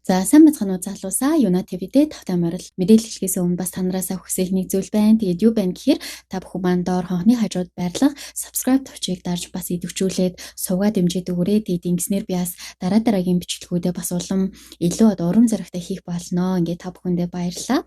За сайн байцгаана уу залуусаа, Юна ТV-д тавтай морил. Мэдээлэл хэлхээс өмнө бас танараасаа хүсэх нэг зүйл байна. Тэгээд юу байна гэхээр та бүхэн маань доор хонхны хажууд байрлах subscribe товчийг дарж бас идэвхжүүлээд сувгаа дэмжиж өгөөрэй. Тэгээд ингэснээр би бас дараа дараагийн бичлэгүүдээ бас улам илүү одоо урам зоригтой хийх болно. Ингээд та бүхэндээ баярлалаа.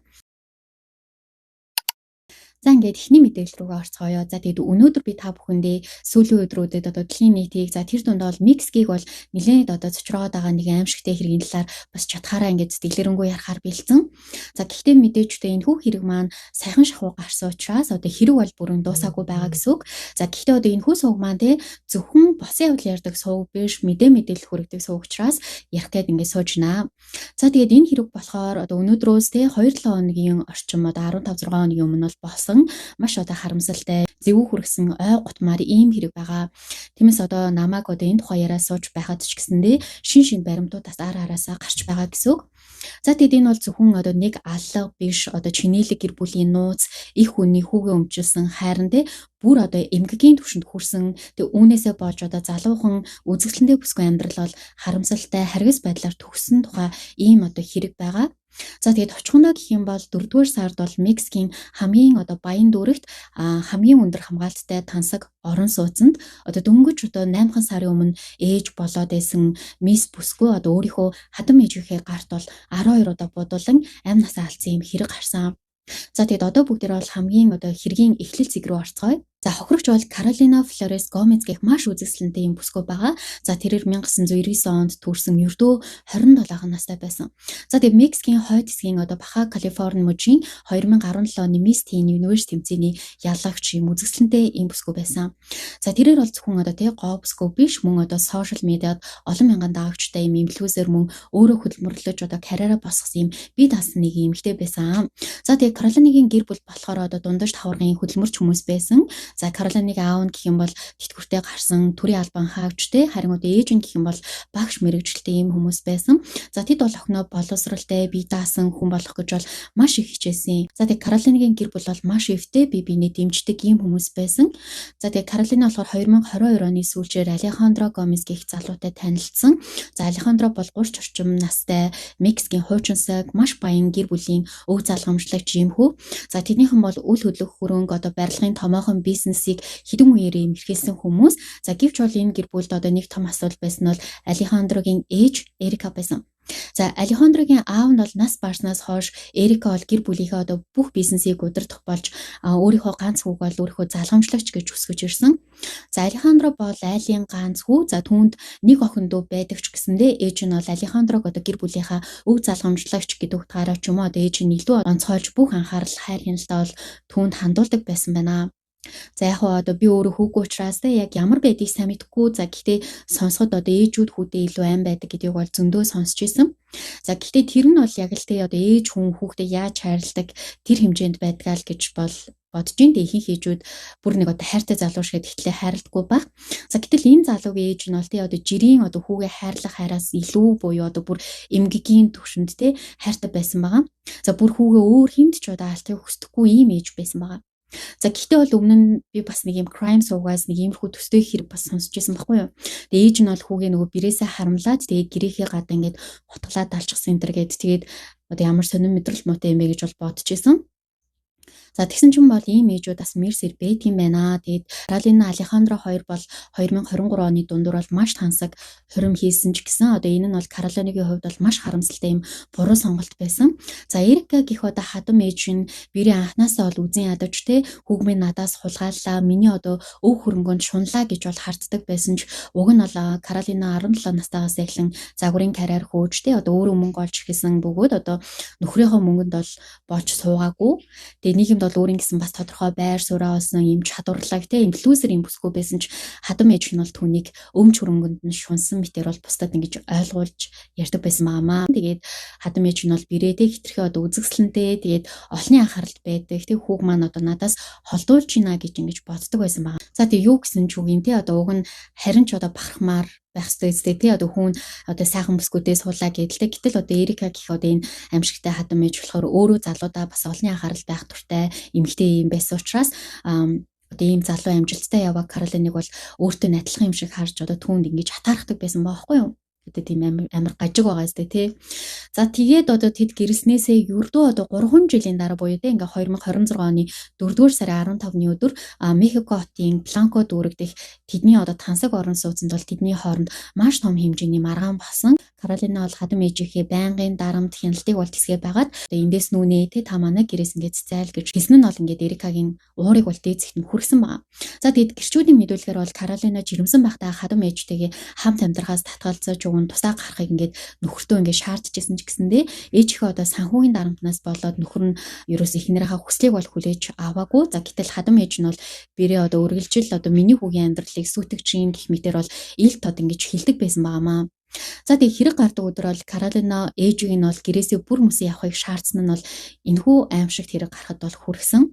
За ингээд эхний мэдээлэл рүүгээ орцгоё. За тэгээд өнөөдөр би та бүхэндээ сүүлийн өдрүүдэд одоо дэлхийн нийтийг, за тэр дунд бол Мексикийг бол нэлээд одоо цочроод байгаа нэг аимшигтэй хэргийн талаар бас чадхаараа ингээд сэтгэлээрэнгүй ярахаар бэлдсэн. За гэхдээ мэдээж үгүй энэ хүү хэрэг маань сайхан шахуу гарсан учраас одоо хэрэг бол бүрэн дуусаагүй байгаа гэсэн үг. За гэхдээ одоо энэ хүү сувг маань те зөвхөн босон явдал ярьдаг сувг биш, мэдээлэл хүргэдэг сувг учраас ярих гээд ингээд сууж байна. За тэгээд энэ хэрэг болохоор одоо өнөөдрөөс те 2-7 хоногийн орчим одоо 15 6 хоногийн өмнө бол болсон. Маш одоо харамсалтай зэвүү хүргэсэн ой гутмаар ийм хэрэг байгаа. Тиймээс одоо намайг одоо энэ тухай яриа сууж байхад ч гэсэндээ шин баримтууд бас ар араасаа гарч байгаа гэсэн үг. За тэгэд энэ бол зөвхөн одоо нэг аллага биш, одоо чинээлэг гэр бүлийн нууц, их хүний хүүгээ өмчилсөн хайран те бүр одоо эмгэгийн түвшинд хүрсэн. Тэг үүнээсээ болж одоо залуухан үзэсгэлэнтэй бүсгүй амьдрал бол харамсалтай харгас байдлаар төгссөн тухай ийм одоо хэрэг байгаа. За тэгээд товчхондоо гэх юм бол 4-р сард бол Мексикийн хамгийн одоо баян дүүрэгт хамгийн өндөр хамгаалттай тансаг орон сууцнд одоо дөнгөж одоо 8 сарын өмнө ээж болоод байсан мисс бүсгүй одоо өөрийнхөө хадам ээжийнхээ гарт бол 12 удаа будуулан амь насаа алдсан юм хэрэг гарсан. За тэгээд одоо бүгдээр бол хамгийн одоо хэргийн эхлэл зэг рүү орцгоё. За хохирогч бол Каролина Флорес Гомез гэх маш үзэсгэлэнтэй юм бүсгүй байгаа. За тэрээр 1999 онд төрсэн, ердөө 27 настай байсан. За тэгээд Мексикийн хойд хэсгийн одоо Баха Калифорни мужийн 2017 оны Мисс Teen Universe тэмцээний ялагч юм үзэсгэлэнтэй юм бүсгүй байсан. За тэрээр бол зөвхөн одоо тий гоо бүсгүй биш, мөн одоо сошиал медиад олон мянган дагагчтай юм инфлюенсер, мөн өөрөө хөдөлмөрлөж одоо карьераа босгосон юм бие даасан нэг юм эмэгтэй байсан. За тэгээд Каролинагийн гэр бүл болохоор одоо дундаж таваргын хөдөлмөрч хүмүүс байсан. За Каролинагийн аав нь гэх юм бол тэтгэвртэй гарсан төрийн албан хаагчтай, харин одоо ээж нь гэх юм бол багш мэрэгжилтэй ийм хүмүүс байсан. За тэд бол охиноо боловсралтай, бие даасан хүн болох гэж бол маш их хичээсэн. За тэгээд Каролинагийн гэр бүл бол маш эвтэй, бие биенээ дэмждэг ийм хүмүүс байсан. За тэгээд Каролина болохоор 2022 оны сүүлчээр Алехандро Гомес гэх залуутай танилцсан. За Алехандро бол 30 орчим настай Мексикийн хуучинсаг, маш баян гэр бүлийн өв залгамжлагч ийм хүү. За тэднийхэн бол үл хөдлөх хөрөнгө, одоо барилгын томоохон бизнесийг хэдэн үеэр юм эрхэлсэн хүмүүс. За гэвч бол энэ гэр бүлд одоо нэг том асуудал байсан нь бол Алехандрогийн ээж Эрика байсан. За Алехандрогийн аав нь бол нас барснаас хойш Эрика бол гэр бүлийнхээ одоо бүх бизнесийг удирдах болж өөрийнхөө ганц хүүг бол өөрийнхөө залгамжлагч гэж өсгөж ирсэн. За Алехандро бол айлын ганц хүү. За түүнд нэг охин дүү байдаг ч гэсэндээ ээж нь бол Алехандрог одоо гэр бүлийнхаа өв залгамжлагч гэдэг утгаараа ч юм уу одоо ээж нь илүү онцгойлж бүх анхаарал хайр хяналтаа бол түүнд хандуулдаг байсан байна. За яг хоо одоо би өөрөө хүүгүй учраас те яг ямар байдгийг сайн мэдэхгүй. За гэхдээ сонсоход одоо ээжүүд хүүдээ илүү айн байдаг гэдгийг бол зөндөө сонсч ирсэн. За гэхдээ тэр нь бол яг л те одоо ээж хүн хүүхдээ яаж хайрладаг тэр хэмжээнд байдгаа л гэж бол бодож ин. Тэг ихэнх ээжүүд бүр нэг одоо хайртай залуу шиг тэгтлээ хайрладаггүй баг. За гэтэл энэ залуугийн ээж нь бол те одоо жирийн одоо хүүгээ хайрлах хайраас илүү буюу одоо бүр эмгэгийн төвшөнд те хайртай байсан байгаа. За бүр хүүгээ өөр хүнд ч одоо алтыг хүсдэггүй ийм ээж байсан байгаа. За гэхдээ бол өмнө нь би бас нэг юм crime суугаас нэг иймэрхүү төстэй хэрэг бас сонсч байсан байхгүй юу. Тэгээ ээж нь бол хүүгээ нөгөө бэрээсээ харамлаад тэгээ гэрээхээ гадаа ингээд хутгалаад алчихсан энэ төр гээд тэгээд одоо ямар сонин мэдрэл муутай юм бэ гэж бол бодож исэн. За тэгсэн чинь бол ийм ээжүүд бас мерсэр байдгийм байна. Тэгээд Каролина Алехандро хоёр бол 2023 оны дундуур бол маш тансаг хурим хийсэн ч гэсэн одоо энэ нь бол Каролинагийн хувьд бол маш харамсалтай юм буруу сонголт байсан. За Эрика гэх одоо хадам ээж нь бэрийн анхнаасаа бол үзэн ядаж те хүүгмээ надаас хулгайлаа, миний одоо өв хөрөнгөнд шунлаа гэж бол харддаг байсан ч уг нь бол Каролина 17 настайгаас эхлэн загварын карьер хөөж те одоо өөрөө мөнгө олж эхэлсэн бөгөөд одоо нөхрийнхөө мөнгөнд бол болж суугаагүй. Тэгээ нийгэмд бол өөрийн гэсэн бас тодорхой байр сууриа олсон юм чадварлаг те инфлюенсер юм бүсгүй байсан ч хадам ээж нь бол түүнийг өмч хөрөнгөнд нь шунсан мэтэр бол бусдад ингэж ойлгуулж ярьдаг байсан байгаамаа. Тэгээд хадам ээж нь бол бэрээ те хитрхи одоо үзэсгэлэнтэй, тэгээд олонний анхааралд байдаг те хүүг маань одоо надаас холдуулж гинэ гэж ингэж боддог байсан байгаа. За тэг юу гэсэн ч үг юм те одоо уг нь харин ч одоо бахархмаар байх ёстой үстэй тий одоо хүн одоо сайхан бүсгүүдээ суулаа гэдэлтэй. Гэтэл одоо Эрика гэх одоо энэ аимшигтай хадам ээж болохоор өөрөө залуудаа бас олонний анхаарал байх дуртай эмэгтэй юм байсан учраас одоо ийм залуу амжилттай яваа Каролиныг бол өөртөө адилхан юм шиг харж одоо түүнд ингэж хатаархдаг байсан баахгүй юу. Одоо тийм амар гажиг байгаа зү тий. За тэгээд одоо тэд гэрэлснээсээ ердөө одоо 3 жилийн дараа буюу тий ингээ 2026 оны 4-р сарын 15-ны өдөр Мехико хотын Бланко дүүрэг дэх тэдний одоо тансаг орон сууцнд бол тэдний хооронд маш том хэмжээний маргаан болсон. Каролина бол хадам ээжийнхээ байнгын дарамт хяналтыг бол тэсгээ байгаад одоо эндээс нүнэ тий та манай гэрээс ингээд цэцайл гэж хэлсэн нь бол ингээд Эрикагийн уурыг бол дээдсэгт нь хүргэсэн байгаа. За тэгэд гэрчүүдийн мэдүүлэхээр бол Каролина жирэмсэн байхдаа хадам ээжтэйгээ хамт амьдрахаас татгалзаж өгөн тусаа гарахыг ингээд нөхөртөө ингээд шаардж исэн ч гэсэндээ ээжийнхээ одоо санхүүгийн дарамтнаас болоод нөхөр нь ерөөс эхнэрийнхээ хүслийг бол хүлээж аваагүй. За гэтэл хадам ээж нь бол бэрээ одоо үргэлжил одоо миний хүүгийн амьдралыг сүйтгэж гин гэх мэтэр бол ил тод ингэж хилдэг байсан байгаамаа. За тэг хэрэг гардаг өдөр бол Каролина ээжийг нь бол гэрээсээ бүр мөсөн явахыг шаардсан нь бол энэхүү аимшигт хэрэг гарахад бол хүргэсэн.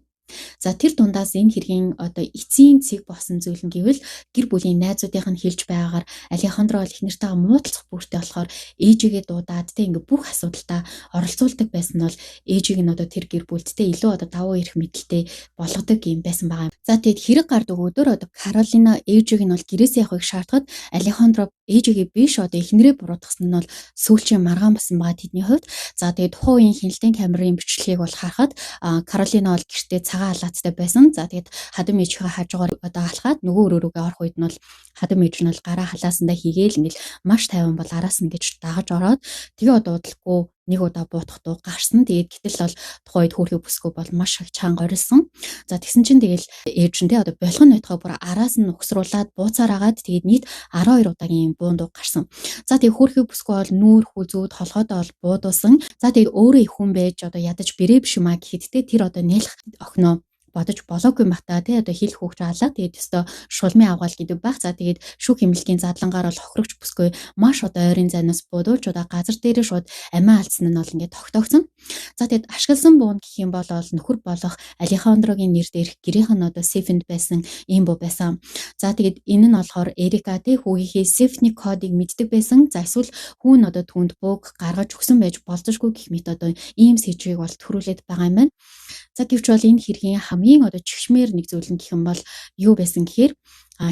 За тэр дундаас энэ хэргийн одоо эцсийн цэг болсон зүйл нь гэвэл гэр бүлийн найзуудынх нь хэлж байгаагаар Алехандро бол эхнэртэйгээ муудалцах бүртээ болохоор ээжигээ дуудаад тэ ингээ бүх асуудалдаа оролцуулдаг байсан нь бол ээжийг нь одоо тэр гэр бүлдтэй илүү одоо давуу эрх мэдэлтэй болгодог юм байсан байгаа юм. За тэгэд хэрэг гардаг өдөр одоо Каролина ээжийг нь бол гэрээсээ явахыг шаардахад Алехандро ээжигээ биш одоо эхнэрээ буруутгасан нь бол сүүлчийн маргаан болсон байгаа тэдний хувьд. За тэгээд тухайн үеийн хяналтын камерын бичлэгийг бол харахад Каролина бол гэртээ цагаан халааттай байсан. За тэгээд хадам ээжийнхээ хажуугаар одоо алхаад нөгөө өрөөрөөгөө орох үед нь бол хадам ээж нь бол гараа халаасандаа хийгээл ингээл маш тайван бол араас нь гэж дагаж ороод тэгээ одоо удалгүй нэг удаа буутахдуу гарсан. Тэгээд гэтэл бол тухайн үед хөөрхий бүсгүй бол маш их чанга орилсон. За тэгсэн чинь тэгэл ээж нь те одоо болох нь байтугай бүр араас нь угсруулад бууцаар агаад тэгээд нийт 12 удаагийн буундуу гарсан. За тэгээд хөөрхий бүсгүй бол нүүр хүзүүд толгойдоо бол буудуулсан. За тэгээд өөрөө их хүн байж одоо ядаж бэрээ биш юм а гэхэд те тэр одоо нялх охиноо бодож болоогүй юм бата тий одоо хил хөөгч алга тэгээд өстой шулмын авгаал гэдэг байх. За тэгээд шүүх хэмнэлтийн задлангаар бол хохирогч бүсгүй маш одоо ойрын зайнаас буудуулж одоо газар дээрээ шууд амиа алдсан нь бол ингээд тогтоогдсон. За тэгээд ашигласан буун гэх юм бол нөхөр болох Алехандрогийн нэр дээрх гэрийнх нь одоо сейфэнд байсан ийм буу байсан. За тэгээд энэ нь болохоор Эрика тий хүүгийнхээ сейфний кодыг мэддэг байсан. За эсвэл хүн одоо түүнд бууг гаргаж өгсөн байж болзошгүй гэх мэт одоо ийм сэжвийг бол төрүүлээд байгаа юм байна. За гэвч бол энэ хэргийн хамгийн одоо чигшмээр нэг зүйл нь гэх юм бол юу байсан гэхээр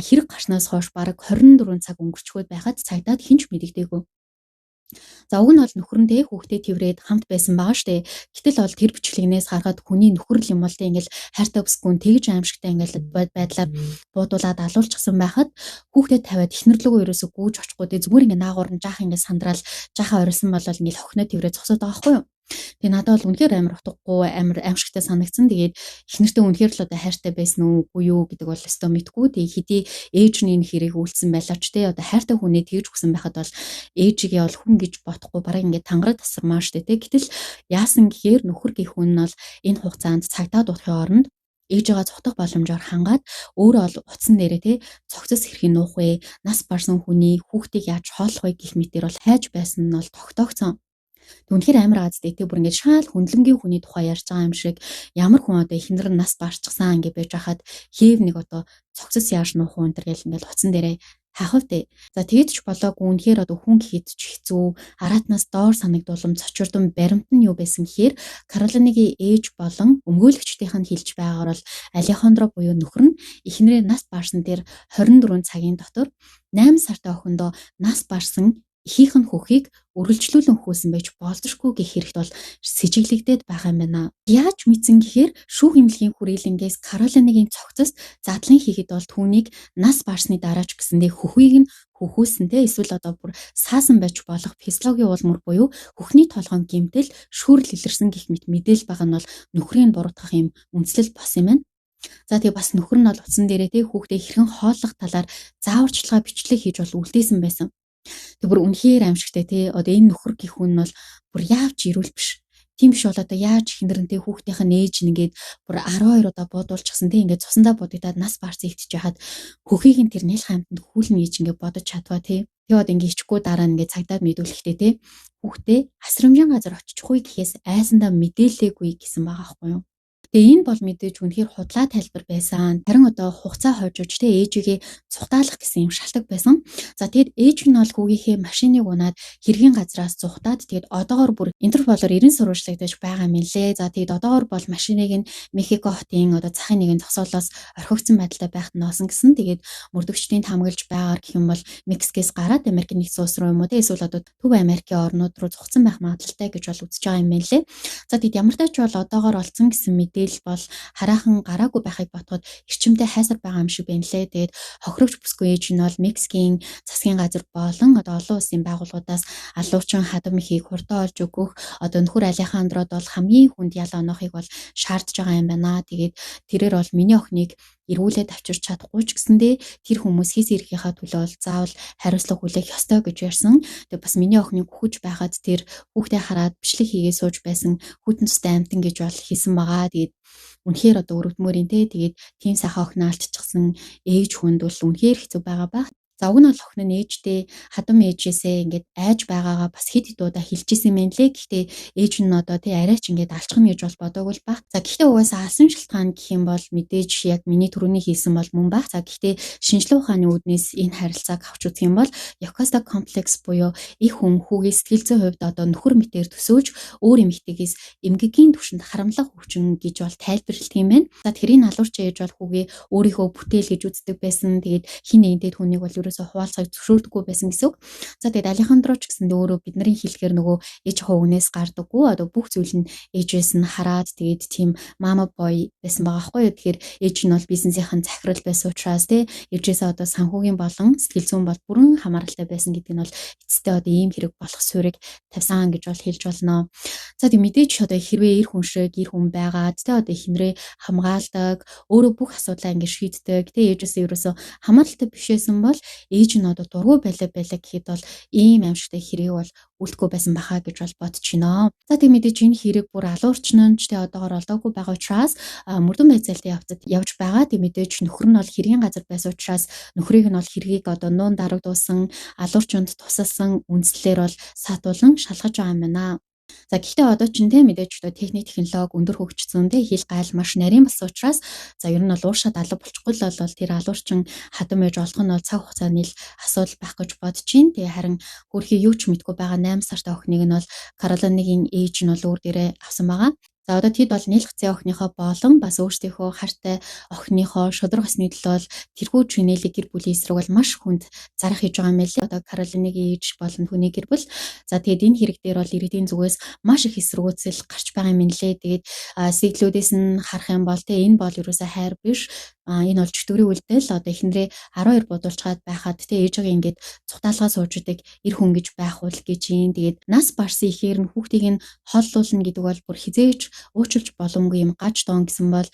хэрэг гарснаас хойш бараг 24 цаг өнгөрчхөөд байхад цагдаад хэн ч мэдэгдээгүй. За уг нь бол нөхөр нь хүүхдээ тэрврээд хамт байсан байгаа штэ. Гэтэл бол тэр бичлэгнээс харахад хүний нөхөр л юм бол тэ ингээл хайртай бүсгүйн тэгж аимшигтай ингээл байдлаар буудуулаад алуулчихсан байхад хүүхдээ тавиад эхнэр лүүгээ ерөөсөө гүйж очихгүй тэ зүгээр ингээ наагуур нь жаахан ингээ сандраал жаахан орилсан бол ингээл хохиноо тэрврээд зогсоод байгаа байхгүй юу? Тэгээ надад бол үнэхээр амар утгагүй амар аимшигтай санагдсан. Тэгээд эхнэртэй үнэхээр л одоо хайртай байсан уу үгүй юу гэдэг бол өстой мэдгүй. Тэгээ хэдий ээж нь энэ хэрэг үйлдсэн байлаа ч те одоо хайртай хүнээ тэгж өгсөн байхад бол ээжигээ бол хүн гэж бодохгүй бараг ингээд тангараг тасармаа штэ те. Гэтэл яасан гэхээр нөхөр гих хүн нь бол энэ хугацаанд цагдаа дуудахын оронд ээжигээ цогтох боломжоор хангаад өөрөө бол утсан дээрээ те цогцос хэрхэн нуух вэ? Нас барсан хүний хүүхдийг яаж хооллох вэ гэх мэтэр бол хайж байсан нь бол тогтоогдсон. Үнэхээр амар азтай те бүр ингээд шаал хүндлэнгийн хүний тухай ярьж байгаа юм шиг ямар хүн одоо эхнэр нь нас барчихсан ингээд байж хахад хэв нэг одоо цогцос яаж нуух уу энэ төр гэл ингээд утсан дээрээ хайх вэ. За тэгээд ч болоогүй үнэхээр одоо хүн гэхэд ч хэцүү араатнаас доор санагдуулам цочирдон баримт нь юу байсан гэхээр Каролинагийн ээж болон өмгөөлөгчдийнх нь хэлж байгаагаар бол Алехандро буюу нөхөр нь эхнэрээ нас барсан тэр 24 цагийн дотор 8 сартай охиндоо нас барсан эхийнх нь хүүхийг үргэлжлүүлэн хөөсөн байж болзошгүй гэх хэрэгт бол сэжиглэгдээд байгаа юм байна. Яаж мэдсэн гэхээр шүүх эмнэлгийн хүрээлэнгээс Каролинагийн цогцост задлан хийхэд бол түүнийг нас барсны дараа ч гэсэндээ хөхийг нь хөхөөсөн те эсвэл одоо бүр саасан байж болох физиологийн улмөр буюу хөхний толгойн гэмтэл шүүрэл илэрсэн гэх мэт мэдээлэл байгаа нь бол нөхрийг буруутгах юм үндслэл бос юм байна. За тэгээ бас нөхөр нь бол утсан дээрээ те хүүхдээ хэрхэн хооллох талаар зааварчилгаа бичлэг хийж бол үлдээсэн байсан. Тэг бүр үнэхээр аимшигтай тий. Одоо энэ нөхөр гэх хүн нь бол бүр яавч ирүүл биш. Тийм биш бол одоо яаж эхнэрэнтэй хүүхдийнх нь ээж нь ингээд бүр 12 удаа буудуулчихсан тий. Ингээд цусандаа будагдаад нас барсан ихтэж яхад хөхийг нь тэр нялх амьтанд хүлнэ гэж ингээд бодож чадваа тий. Тэгээ одоо ингээд ичихгүй дараа нь ингээд цагдаад мэдүүлэхдээ тий. Хүүхдээ асрамжийн газар очихгүй гэхээс айсандаа мэдээлээгүй гэсэн байгаа байхгүй юу? Тэгээ энэ бол мэдээж үнэхээр худлаа тайлбар байсан. Харин одоо хугацаа хожиж тэ ээжигээ цухтаалах гэсэн юм шалтгаан байсан. За тэгэд ээж нь бол хүүгийнхээ машиныг унаад хэргийн газраас зугтаад тэгээд одоогор бүр Интерполоор 90 сурвалжлагдаж байгаа юм лээ. За тэгээд одоогор бол машиныг нь Мехико хотын одоо захын нэгэн зогсоолоос орхигдсон байдалтай байхад ноосон гэсэн. Тэгээд мөрдөгчдийн таамаглаж байгаагаар гэх юм бол Мексикээс гараад Америк нэгдсэн улс руу юм уу те эсвэл одоо Төв Америкийн орнууд руу зугтсан байх магадлалтай гэж бол үзэж байгаа юм байна лээ. За тэгэд ямар ч бол одоогор олцсон гэсэн мэдээлэл бол хараахан гараагүй байхыг бодоход эрчимтэй хайсар байгаа юм шиг байна лээ. Тэгээд хохирогч бүсгүй ээж нь бол Мексикийн засгийн газар болон одоо олон улсын байгууллагуудаас алуурчин хадам ихийг хурдан олж өгөх одоо нөхөр Алехандрод бол хамгийн хүнд ял оноохыг бол шаардж байгаа юм байна. Тэгээд тэрээр бол миний охиныг эргүүлээд авчирч чадахгүй ч гэсэндээ тэр хүмүүс хийс эрхийнхаа төлөө бол заавал хариуцлага хүлээх ёстой гэж ярьсан. Тэгээ бас миний охиныг үхэж байхад тэр хүүхдээ хараад бичлэг хийгээ сууж байсан хүйтэн цустай амтан гэж бол хэлсэн байгаа. Тэгээд үнэхээр одоо өрөвдмөр юм те. Тэгээд тийм сайхан охиноо алдчихсан ээж хүнд бол үнэхээр хэцүү байгаа байх. За уг нь бол охин нь ээжтэй хадам ээжээсээ ингээд айж байгаагаа бас хэд хэд удаа хэлчихсэн юм лээ. Гэхдээ ээж нь одоо тий арай ч ингээд алчихна гэж бол бодоогүй л баг. За гэхдээ угаасаа алсан шалтгаан гэх юм бол мэдээж яг миний түрүүний хэлсэн бол мөн баг. За гэхдээ шинжлэх ухааны үүднээс энэ харилцааг авч үзэх юм бол Йокаста комплекс буюу их хүн хүүгийн сэтгэл зүйн хувьд одоо нөхөр мэтээр төсөөлж өөр эмэгтэйгээс эмгэгийн түвшинд харамлах өвчин гэж бол тайлбарладаг юм байна. За тэгэхээр энэ алуурч ээж бол хүүгээ өөрийнхөө бүтээл гэж үздэг байсан. Тэгээд хин нэгэнтэй түүнийг бол ерөөсөө хуваалцахыг зөвшөөрдөггүй байсан гэсэн үг. За тэгээд Алехандро ч гэсэндээ өөрөө бидний хэлэхээр нөгөө ээж хувнээс гардаггүй одоо бүх зүйл нь ээжээс нь хараад тэгээд тийм мама boy байсан байгаа байхгүй юу. Тэгэхээр ээж нь бол бизнесийн захирал байсан учраас тий ээжээсээ одоо санхүүгийн болон сэтгэл зүйн бол бүрэн хамааралтай байсан гэдэг нь бол эцэстээ одоо ийм хэрэг болох суурийг тавьсан гэж бол хэлж болно. За тэг мэдээж одоо хэрвээ эр хүн шиг эр хүн байгаад тий одоо эхнэрээ хамгаалдаг, өөрөө бүх асуудлаа ингэ шийддэг тий ээжээсээ ерөөсөө хамааралтай биш байсан бол ээж нь одоо дургүй байлаа гэхэд бол ийм аимшигтай хэрэг бол үлдэхгүй байсан баха гэж бол бодож байна. За тэг мэдээж энэ хэрэг бүр алуурчин нь ч тэ одоогор олдоогүй байгаа учраас мөрдөн байцаалтын явцад явж байгаа. Тэг мэдээж нөхөр нь бол хэргийн газар байсан учраас нөхрийг нь бол хэргийг одоо нуун дарагдуулсан, алуурчинд тусалсан үндслээр бол сатуулан шалгаж байгаа юм байна. За гэхдээ одоо ч тийм мэдээж одоо техник технологи өндөр хөгжсөн тийм хил гайл маш нарийн болсон учраас за ер нь бол уушаад алга болчихгүй л бол тэр алуурчин хадам ээж олох нь бол цаг хугацааны л асуудал байх гэж бодож байна. Тэгээ харин хөрхий юу ч мэдгүй байгаа 8 сартай охиныг нь бол Каролинагийн ээж нь бол өөр дээрээ авсан байгаа. За одоо тэд бол нийлэх охиныхоо болон бас өөрсдийнхөө хайртай охиныхоо шударга ёсны төлөө бол тэрхүү чүнэлэг гэр бүлийн эсрэг бол маш хүнд зарах хийж байгаа юм байлээ. Одоо Каролинагийн ээж болон түүний гэр бүл. За тэгээд энэ хэрэг дээр бол иргэдийн зүгээс маш их эсэргүүцэл гарч байгаа юм лээ. Тэгээд сэтгэлүүдээс нь харах юм бол тэ энэ бол ерөөсөө хайр биш. Энэ бол чөтгөрийн үйлдэл одоо эхнэрээ 12 будуулчгаад байхад тэ ээжигээ ингээд цутаалгаа сууж идэг эр хүн гэж байх уул гэж юм. Тэгээд нас барсан ихээр нь хүүхдийг нь холлуулна гэдэг бол бүр хизээч уучлж боломгүй юм гаж дон гэсэн бол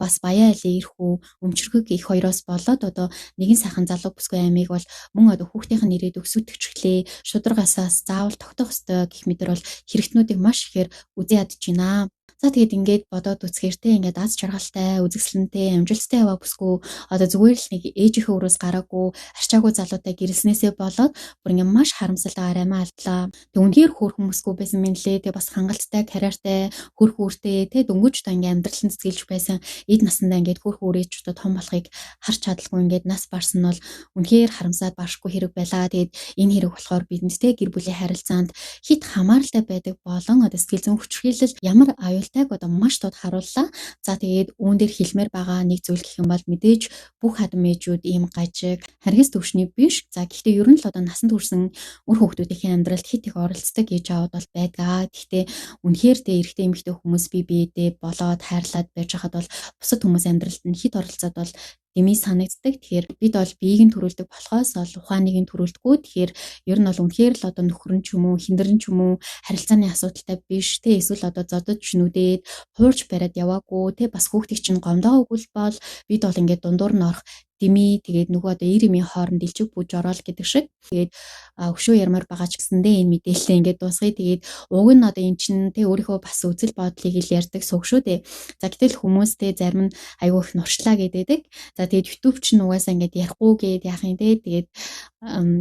бас баяа айлын эр хүү өмчөргөг их хоёроос болоод одоо нэгэн сайхан залуу бүсгүй аймыг бол мөн одоо хүүхдийнх нь ирээдүг сүтгэжлээ шударгасаас заавал тогтоох ёстой гэх мэтэр бол хэрэгтнүүдийг маш ихээр үзэн ядаж байна. За тэгээд ингээд бодоод үзэхээр те ингээд аз жаргалтай, үзэсгэлэнтэй, амжилттай яваа бүсгүй одоо зүгээр л нэг ээжийнхээ өрөөс гараагүй, арчаагүй залуутай гэрэлснээсээ болоод бүр ингээд маш харамсалтайгаар амиа алдлаа. Тэг үнэхээр хөөрхөн бүсгүй байсан юм лээ. Тэг бас хангалттай карьертай, хөр хүүртэй те дөнгөж та ингээд амьдралын цэцгэлж байсан эд насандаа ингээд хөр хүүрээч одоо том болохыг харж чадалгүй ингээд нас барсан нь бол үнэхээр харамсаад баршгүй хэрэг байлаа. Тэгээд энэ хэрэг болохоор бидэнд те гэр бүлийн харилцаанд хит хамааралтай байдаг болон одоо сэтгэл зүйн хүчирхийлэл ямар аюул тайг одоо маш тод харууллаа. За тэгээд үүн дээр хэлмээр байгаа нэг зүйл гэх юм бол мэдээж бүх хадам ээжүүд ийм гажиг харгас төвшний биш. За гэхдээ ер нь л одоо насанд хүрсэн үр хүүхдүүдийн амьдралд хит их оролцдог ээж аауд бол байдаг. Гэхдээ үнэхээр тэ эрэгтэй эмэгтэй хүмүүс бие биедээ болоод хайрлаад байж хахад бол бусад хүмүүс амьдралд нь хит оролцоод бол дэмий санагддаг. Тэгэхээр бид бол биеийг нь төрүүлдэг болохоос бол ухааныг нь төрүүлдэггүй. Тэгэхээр ер нь бол үнэхээр л одоо нөхөр нь ч юм уу, хиндэр нь ч юм уу харилцааны асуудалтай биш те эсвэл одоо зодож нүдээд хуурч бариад яваагүй те бас хүүхдийг чинь гомдоогоогүй бол бид бол ингээд дундуур нь орох Дими тэгээд нөгөө одоо Иремийн хооронд илжиг бүж орол гэдэг шиг. Тэгээд өшөө ярмаар байгаа ч гэсэндээ энэ мэдээлэлээ ингээд дуусгая. Тэгээд уг нь одоо эн чинь тэ өөрийнхөө бас үзэл бодлыг ил ярьдаг суг шүү дээ. За гэтэл хүмүүстэй зарим нь айгүй их нуршлаа гэдэг. За тэгээд YouTube чинь угаасаа ингээд ярихгүй гээд яах юм те. Тэгээд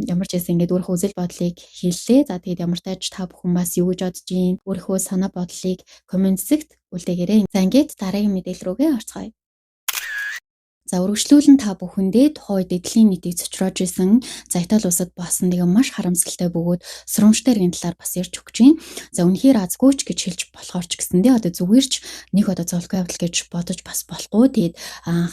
ямар ч байсан ингээд өөрийнхөө үзэл бодлыг хэллээ. За тэгээд ямар тааж та бүхэн бас юу гэж бодож гин өөрийнхөө санаа бодлыг коммент хэсэгт үлдээгээрэй. За ингээд дараагийн мэдээлэл рүүгээ орцгоё. За үргэлжлүүлэн та бүхэндээ тухайн үед эдлийн нийтийг цочроож исэн за Итали улсад болсон нэгэн маш харамсалтай бөгөөд сурамжтай хэргийн талаар бас ярьж өгч байна. За үнэхээр азгүй ч гэж хэлж болохоор ч гэсэндээ одоо зүгээр ч нэг одоо зовлонгүй явдал гэж бодож бас болохгүй. Тэгээд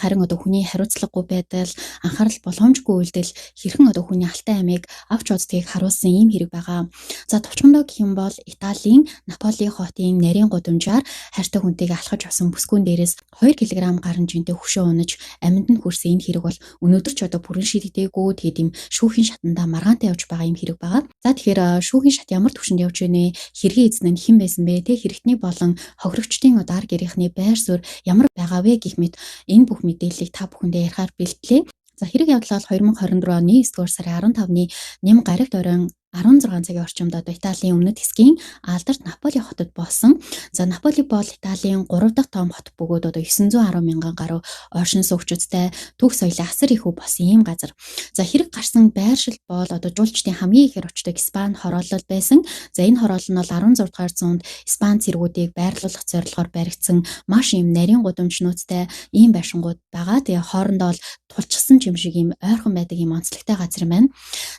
харин одоо хүний хариуцлагагүй байдал, анхаарал боломжгүй үйлдэл хэрхэн одоо хүний алтай амийг авч уддгийг харуулсан ийм хэрэг байгаа. За товчхондоо гэх юм бол Италийн Наполи хотын нарийн гудамжаар хайртай хүнтэйгээ алхаж явсан бүсгүүн дээрээс 2 кг гарan жинтэй хөшөө унаж амьд нь хүрсэн энэ хэрэг бол өнөөдөр ч одоо бүрэн шийдэгдээгүй. Тэгээд ийм шүүхийн шатандаа маргаантай явж байгаа юм хэрэг байгаа. За тэгэхээр шүүхийн шат ямар түвшинд явж байна вэ? Хэргийн эзэн нь хэн байсан бэ? Тэ хэрэгтний болон хохирогчдын одоо ар гэрийнхний байр суурь ямар байгаа вэ гэх мэт энэ бүх мэдээллийг та бүхэндээ ярихаар бэлтлээ. За хэрэг явдал бол 2024 оны 9-р сарын 15-ны нэм гарагт оройн 16 цагийн орчимд одоо Италийн өмнөд хэсгийн алдарт Наполи хотод болсон. За Наполи бол Италийн 3 дахь том хот бөгөөд одоо 910 мянган гаруй оршин суугчидтай түүх соёлын асар их өв болсон ийм газар. За хэрэг гарсан байршил бол одоо жуулчдын хамгийн ихээр очдог Испани хороолол байсан. За энэ хороолол нь бол 16 дугаар зуунд Испани цэргүүдийг байрлуулах зорилгоор баригдсан маш ийм нарийн гудамжнуудтай ийм байшингууд байгаа. Тэгээ хоорондоо бол тулчсан юм шиг ийм ойрхон байдаг ийм онцлогтой газар юм байна.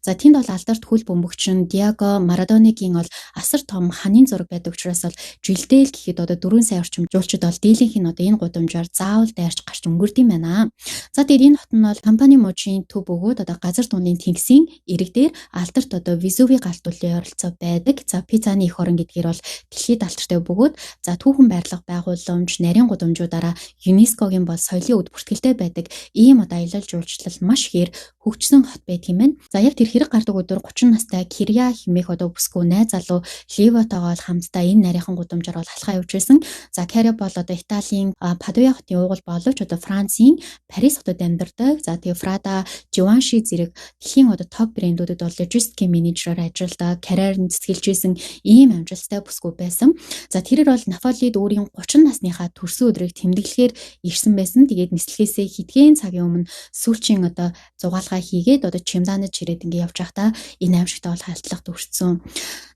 За тэнд бол алдарт хөл бөмбөгч Диего Марадоныгийн бол асар том ханын зураг байдаг учраас бол жилдээ л гэхэд одоо 4 сая орчим жуулчид бол дийлэнх нь одоо энэ гудамжаар заавал дайрч гарч өнгөрд юм байна. За тэгээд энэ хот нь бол компани мужийн төв бөгөөд одоо газар дундын тэнгисийн эрэг дээр алдарт одоо Везуви галт түлийн ойролцоо байдаг. За Пизаны эх орон гэдгээр бол дэлхийд алдартай бөгөөд за түүхэн барилга байгууламж, нарийн гудамжуудаараа ЮНЕСКО-гийн бол соёлын өд бүртгэлтэй байдаг ийм одоо аялал жуулчлал маш ихээр хөгжсөн хот байдаг юм байна. За яг тэр хэрэг гардаг өдөр 30 настай Кирья хэмээх одоо бүсгүй найз залуу Ливотойгоо хамтдаа энэ нарийнхан гудамжаар бол алхаа явж байсан. За Кирья бол одоо Италийн Падуя хотын уугуул боловч одоо Францын Парис хотод амьдардаг. За тэгээ Фрада, Живанши зэрэг дэлхийн одоо топ брэндүүдэд бол логистикийн менежерээр ажилладаг, карьер нь цэцгэлж исэн ийм амжилттай бүсгүй байсан. За тэрээр бол Наполид өөрийн 30 насныхаа төрсөн өдрийг тэмдэглэхээр ирсэн байсан. Тэгээд нислэгээсээ хэдхэн цагийн өмнө сүүлчийн одоо зугаалгаа хийгээд одоо чемданаж ирээд ингээ явж байхдаа энэ аимшигтай бол халдлагт өртсөн.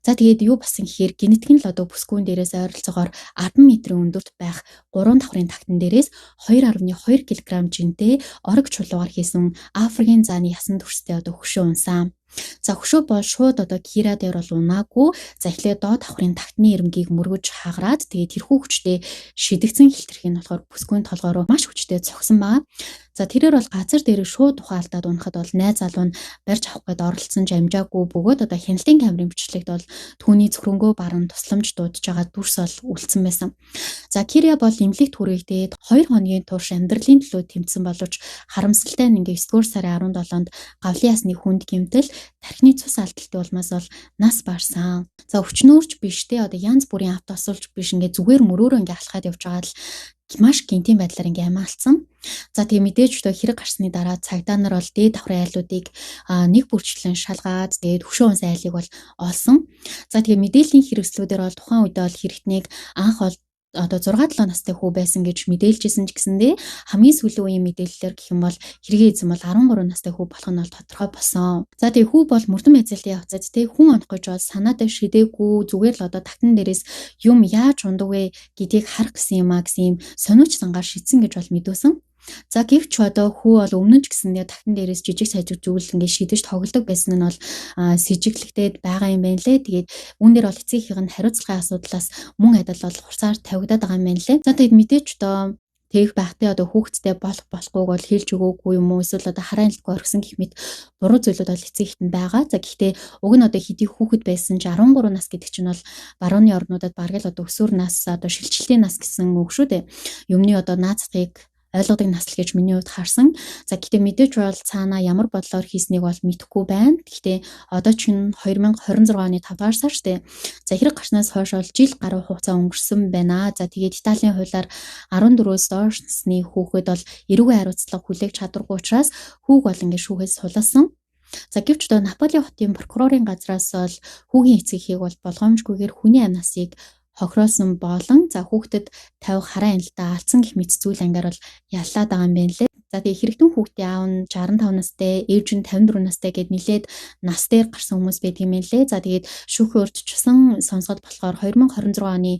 За тэгээд юу болсон гэхээр генетик нь л одоо бүсгүүн дээрээс ойролцоогоор 10 метрийн өндөрт байх 3 давхрын тагтан дээрээс 2.2 кг жинтэй орог чулуугаар хийсэн Африкийн зааны ясан дүрстэй одоо хөшөө унсан. За хөшөө бол шууд одоо Кира дээр бол унаагүй. За эхлээд доод давхрын тагтны ирмэгийг мөргөж хагараад тэгээд тэрхүү хүчтэй шидэгдсэн хилтерхий нь болохоор бүсгүйн толгой руу маш хүчтэй цогсон байгаа. За тэрээр бол газар дээр шууд ухаалтаад унахад бол найз залуу нь барьж авах гээд оролцсон ч амжаагүй бөгөөд одоо хяналтын камерын бичлэгт бол түүний зөвхөнгөө баран тусламж дуудаж байгаа дүрс бол үлдсэн байсан. За Киря бол эмнэлэгт хүрэгдээд 2 хоногийн турш амьдралын төлөө тэмцсэн боловч харамсалтай нь ингээ 9-р сарын 17-нд гавлын ясны хүнд гэмтэл тархины цус алдалтай улмаас бол нас барсан. За өвчнөөрч биш те одоо янз бүрийн автоосуулж биш ингээ зүгээр мөрөөрөө ингээ алхаад явж байгаа л маш гинтийн байдлаар ингээ амиа алдсан. За тэгээ мэдээж одоо хэрэг гарсны дараа цагдаа нар бол дээд давхрын айлуудыг нэг бүрчлэн шалгаад тэгээд хөшөө унсан айлыг бол олсон. За тэгээ мэдээллийн хэрэгслүүдээр бол тухайн үед бол хэрэгтнийг анх бол одоо 6-7 настай хүү байсан гэж мэдээлжсэн ч гэсэндээ хамгийн сүүлийн үеийн мэдээллээр гэх юм бол хэргийн эзэн бол 13 настай хүү болох нь бол тодорхой болсон. За тэгээ хүү бол мөрдөн байцаалтын явцад тэ хүн онох гэж бол санаатай шидээгүй зүгээр л одоо тагтан дээрээс юм яаж ундаг вэ гэдгийг харах гэсэн юм а гэсэн юм сониуч зангаар шидсэн гэж бол мэдүүлсэн. За гэвч одоо хүү бол өмнө нь ч гэсэндээ тагтан дээрээс жижиг сажиг зүйл ингээд шидэж тоглодог байсан нь бол сэжиглэгдээд байгаа юм байна лээ. Тэгээд үүн дээр бол эцгийнхийнх нь хариуцлагын асуудлаас мөн адил бол хурцаар тавигдаад байгаа юм байна лээ. За тэгээд мэдээж одоо тэгэх байхдаа одоо хүүхэдтэй болох болохгүйг бол хэлж өгөөгүй юм уу эсвэл одоо хараа айлтгүй орхисон гэх мэт буруу зүйлүүд бол эцэг эхэнд байгаа. За гэхдээ уг нь одоо хэдий хүүхэд байсан ч 13 нас гэдэг чинь бол барууны орнуудад бараг л одоо өсвөр нас одоо шилжилтийн нас гэсэн үг шүү дээ. Юмны одоо наад захыг ойлгодог насл гэж миний хувьд харсан. За гэхдээ мэдээж бол цаанаа ямар бодлоор хийснийг бол мэдэхгүй байна. Гэхдээ одоо чинь 2026 оны 5 дугаар сар штэ. За хэрэг гарснаас хойш бол жил гаруй хугацаа өнгөрсөн байна. За тэгээд Италийн хуулиар 14-өөс доош насны хүүхэд бол эрүүгийн хариуцлага хүлээх чадваргүй учраас хүүг бол ингээд шүүхээс сулалсан. За гэвч одоо Наполи хотын прокурорын газраас бол хүүгийн эцэг эхийг бол болгоомжгүйгээр хүний амь насыг хохироолсон болон за хүүхдэд тавих хараа анилтаа алдсан гэх мэт зүйл ангаар бол яллаад байгаа юм байна лээ. За тэгээ хэрэгтэн хүүхдийн аав нь 65 настай, ээж нь 54 настай гэд нилээд нас дээр гарсан хүмүүс байдаг юм байна лээ. За тэгээд шүүхийн урьдчилсан сонсоход болохоор 2026 оны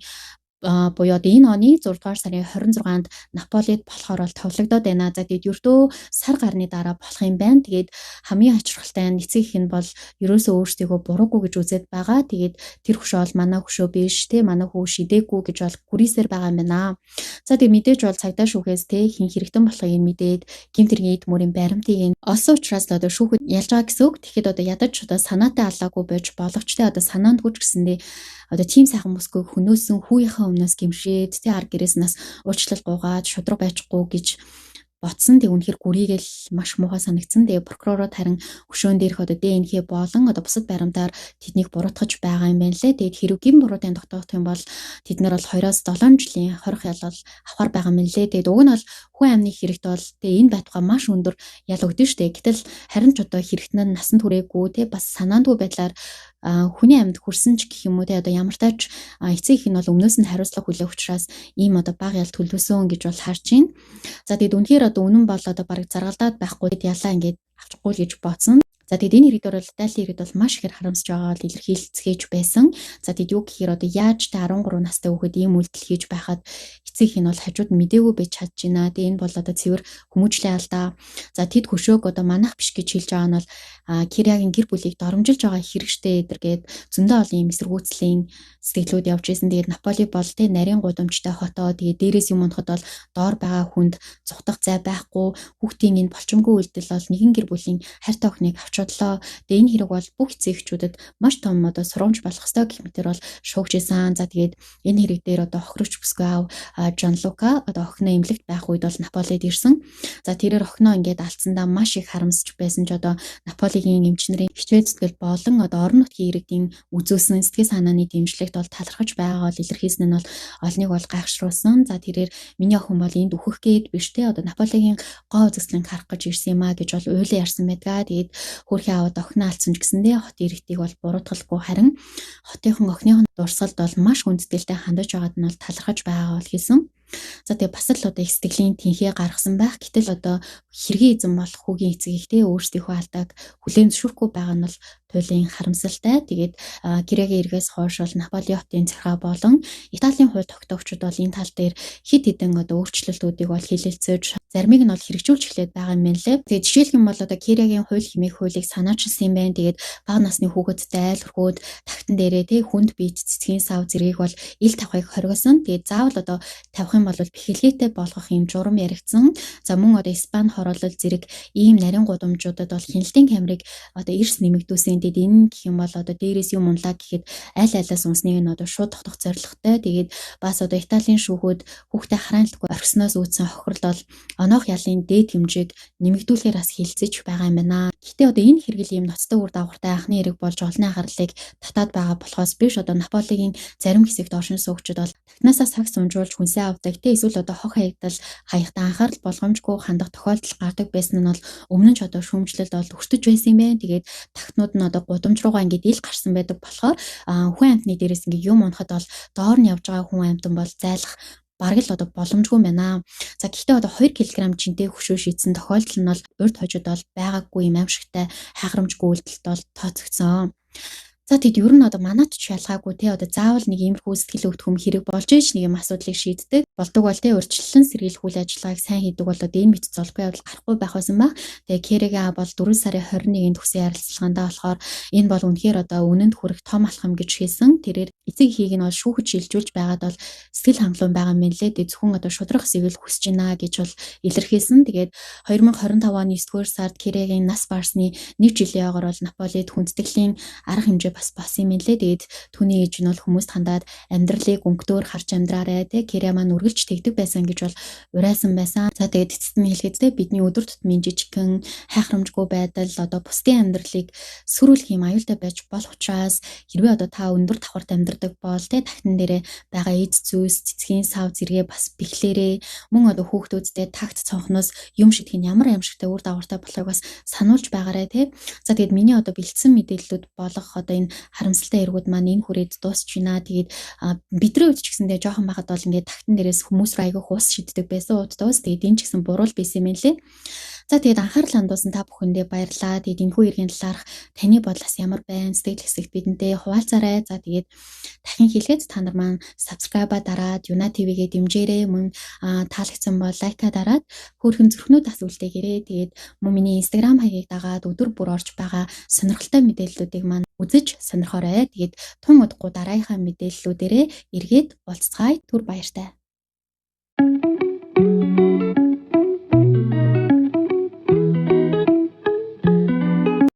буюу одоо энэ оны 6 дугаар сарын 26-нд Наполид болохоор бол товлогдоод байна. За тэгээд ердөө сар гарны дараа болох юм байна. Тэгээд хамгийн ачирхалтай нь эцэг их нь бол ерөөсөө өөрсдийгөө буруугүй гэж үзээд байгаа. Тэгээд тэр хөшөө бол манай хөшөө биш те, манай хүү шидээгүй гэж бол гүрийсээр байгаа юм байна. За тэгээд мэдээж бол цагдаа шүүхээс те хин хэрэгтэн болохыг нь мэдээд гэмт хэргийн эд мөрийн баримтыг нь олсон учраас л одоо шүүхэд ялж байгаа гэсэн үг. Тэгэхэд одоо ядаж одоо санаатай алаагүй байж боломжтой одоо санаандгүй ч гэсэндээ одоо тийм сайхан бүсгүй хөнөөсөн хүүгийнхээ өмнөөс гимшээд тэ ар гэрээс нас уучлал гуйгаад шудраг байчихгүй гэж ботсон. Тэг үнэхээр гүрийгэл маш муухай санагдсан. Тэгээ прокурорууд харин хөшөөн дээрх одоо ДНХ болон одоо бусад баримтаар тэднийг буруутгаж байгаа юм байна лээ. Тэгээд хэрэг гин буруутай тогтоох юм бол тэд нар бол 2-7 жилийн хорих ял бол авахар байгаа юм лээ. Тэгээд уг нь бол хүн амны хэрэгт бол тэгээ энэ байтугай маш өндөр ял өгдөн штэ. Гэтэл харин ч одоо хэрэгт нь насанд хүрээгүй те бас санаандгүй байдлаар хүний амьд хүрсэн ч гэх юм уу те одоо ямар тач эцэг их нь бол өмнөөс нь хариуцлага хүлээх учраас ийм одоо бага ял төлөвлөсөн гэж бол харж байна. За тэгээд үнэхээр одоо үнэн бол одоо бараг заргалдаад байхгүй ялаа ингээд авчихгүй л гэж бодсон. За тэгээд энэ хэрэг дээр бол Италийн иргэд бол маш ихээр харамсаж байгаа бол илэрхийлцгээж байсан. За тэгээд юу гэхээр одоо яаж та 13 настай хүүхэд ийм үйлдэл хийж байхад эцэг их нь бол хажууд нь мдээгүй байж чадж байна. Тэгээд энэ бол одоо цэвэр хүмүүжлийн алдаа. За тэд хөшөөг одоо манах биш гэж хэлж байгаа нь бол Кириагийн гэр бүлийг доромжилж байгаа хэрэгштэй эдэргээд зөндөө олон юм эсэргүүцлийн сэтгэлүүд явж исэн. Тэгээд Наполи бол тэ нарийн гудамжтай хотоо тэгээд дээрээс юм унахад бол доор байгаа хүнд зугтах зай байхгүй. Хүүхдийн энэ болчмгүй үйлдэл бол нэгэн гэр бүлийн хайртай охиныг авч одлоо. Тэгээ энэ хэрэг бол бүх эцэг эхчүүдэд маш том одоо сургамж болох ёстой гэх мэтэр бол шуугж исэн. За тэгээд энэ хэрэг дээр одоо хохирогч бүсгүй аав Жан Лука одоо охиноо эмнэлэгт байх үед бол Наполид ирсэн. За тэрээр охиноо ингээд алдсандаа маш их харамсч байсан ч одоо Наполигийн эмч нарын хичээл зүтгэл болон одоо орон нутгийн иргэдийн үзүүлсэн сэтгэл санааны дэмжлэгт бол талархаж байгаа бол илэрхийлсэн нь бол олныг бол гайхшруулсан. За тэрээр миний охин бол энд өөхөх гээд биш те одоо Наполигийн гоо үзэсгэлэнг харах гэж ирсэн юм а гэж бол уйлан ярьсан байдгаа. Тэгээд хөрхийн аваад охиноо алдсан ч гэсэндээ хот иргэдийг бол буруутгалгүй харин хотынхон охиных нь дурсгалд бол маш хүндэтгэлтэй хандаж байгаад нь бол талархаж байгаа бол хэлсэн. За тэгээ бас л одоо их сэтгэлийн тэнхээ гаргасан байх. Гэтэл одоо хэргийн эзэн болох хүүгийн эцэг ихтэй өөрсдийнхөө алдааг хүлээн зөвшөөрөхгүй байгаа нь бол туйлын харамсалтай. Тэгээд Кириагийн эргээс хойш бол Наполи хотын захиргаа болон Италийн хууль тогтоогчид бол энэ тал дээр хэд хэдэн одоо өөрчлөлтүүдийг бол хэлэлцээж заримыг нь бол хэрэгжүүлж эхлээд байгаа юм байна лээ. Тэгээд жишээлх юм бол одоо Кириагийн хууль хэмээх хуулийг санаачилсан юм байна. Тэгээд бага насны хүүхэдтэй айл өрхөөд тагтан дээрээ тий хүнд бие цэцгийн сав зэргийг бол ил тавихыг хориглосон. Тэгээд заавал одоо тавих юм бол бэхэлгээтэй болгох юм журам яригдсан. За мөн одоо Испани хороолол зэрэг ийм нарийн гудамжуудад бол хяналтын камерыг одоо эрс нэмэгдүүлсэн. Тэгээд энэ гэх юм бол одоо дээрээс юм унлаа гэхэд аль алиас унсныг нь одоо шууд тогтох зорилготой. Тэгээд бас одоо Италийн шүүхүүд хүүхдээ хараанлахгүй орхисноос үүдсэн хохирол бол оноох ялын дээд хэмжээг нэмэгдүүлэхээр бас хилцэж байгаа юм байна. Гэхдээ одоо энэ хэрэгэл ийм ноцтой үр дагавартай анхны хэрэг болж олонний анхаарлыг татаад байгаа болохоос биш одоо Наполигийн зарим хэсэгт оршин суугчид бол тагтнаасаа сагс унжуулж хүнсээ авдаг те эсвэл одоо хох хаягдал хаяхтаа анхаарал болгоомжгүй хандах тохиолдол гардаг байсан нь бол өмнө нь ч одоо шүүмжлэлд бол өртөж байсан юм байна. Тэгээд тагтнууд нь одоо гудамж руугаа ингээд ил гарсан байдаг болохоор хүн амьтны дээрээс ингээд юм унахад бол доор нь явж байгаа хүн амьтан бол зайлах бараг л одоо боломжгүй байна. За гэхдээ одоо 2 кг жинтэй хөшөө шийдсэн тохиолдол нь бол урд хожид бол байгаагүй юм аимшигтай хайхрамжгүй үйлдэлт бол тооцогдсон. За тэгэд ер нь одоо манайд ч ялгаагүй те одоо заавал нэг иймэрхүү сэтгэл хөдлөм хэрэг болж ич нэг юм асуудлыг шийддэг болдог бол те урьдчилан сэргийлэх үйл ажиллагааг сайн хийдэг бол одоо энэ мэт золгүй явдал гарахгүй байх байсан баг. Тэгээ Кириагийн бол 4 сарын 21-нд төсөн ярилцлагандаа болохоор энэ бол үнэхээр одоо үнэнд хүрэх том алхам гэж хэлсэн. Тэрээр эцэг эхийг нь бол шүүхэд шилжүүлж байгаад бол сэтгэл хангалуун байгаа юм лээ. Тэгээ зөвхөн одоо шудрах эсэгийг л хүсэж байна гэж бол илэрхийлсэн. Тэгээд 2025 оны 9-р сард Кириагийн нас барсны нэг жилийн ойгоор бол Наполид хүндэтгэлийн арга хэмжээ бас болсон юм лээ. Тэгээд түүний ээж нь бол хүмүүст хандаад амьдралыг өнгөтөөр харж амьдраарэ те Киря маань үргэлж тэгдэг байсан гэж бол уриалсан байсан. За тэгээд эцэст нь хэлэхэд те бидний өдөр тутмын жижигхэн хайхрамжгүй байдал одоо бусдын амьдралыг сөрүүлэх юм аюултай байж болох учраас хэрвээ одоо та өндөр давхарт амьдардаг бол те тагтан дээрээ байгаа эд зүйлс, цэцгийн сав зэрэгээ бас бэхлээрээ мөн одоо хүүхдүүдтэй такт цонхноос юм шидэх нь ямар аимшигтай үр дагавартай болохыг бас сануулж байгаарэ те. За тэгээд миний одоо бэлдсэн мэдээллүүд болох одоо энэ харамсалтай эргүүд маань энэ хүрээд дуусч байна. Тэгээд бидний үед ч гэсэндээ жоохон байхад бол ингээд тагтан дээрээс хүмүүс рүү айгүйх ус шиддэг байсан удаас. Тэгээд энэ ч гэсэн буруу л байсан юм лээ. За тэгээд анхаарал хандуулсан та бүхэндээ баярлалаа. Тэгээд энэхүү хэргийн талаарх таны бодлоос ямар байна? Сэтгэл хэсэгт бидэнтэй хуваалцаарай. За тэгээд дахин хэлгээд та нар маань subscribe-а дараад Юна TV-гээ дэмжээрэй. Мөн таалагдсан бол лайка дараад хөөрхөн зүрхнүүд бас үлдээгээрэй. Тэгээд мөн миний Instagram хаягийг дагаад өдөр бүр орж байгаа сонирхолтой мэдээллүүдийг маань үзэж сонирхоорой. Тэгээд тун удахгүй дараагийнхаа мэдээллүүдээрээ эргээд уулзцгаая. Түр баяртай.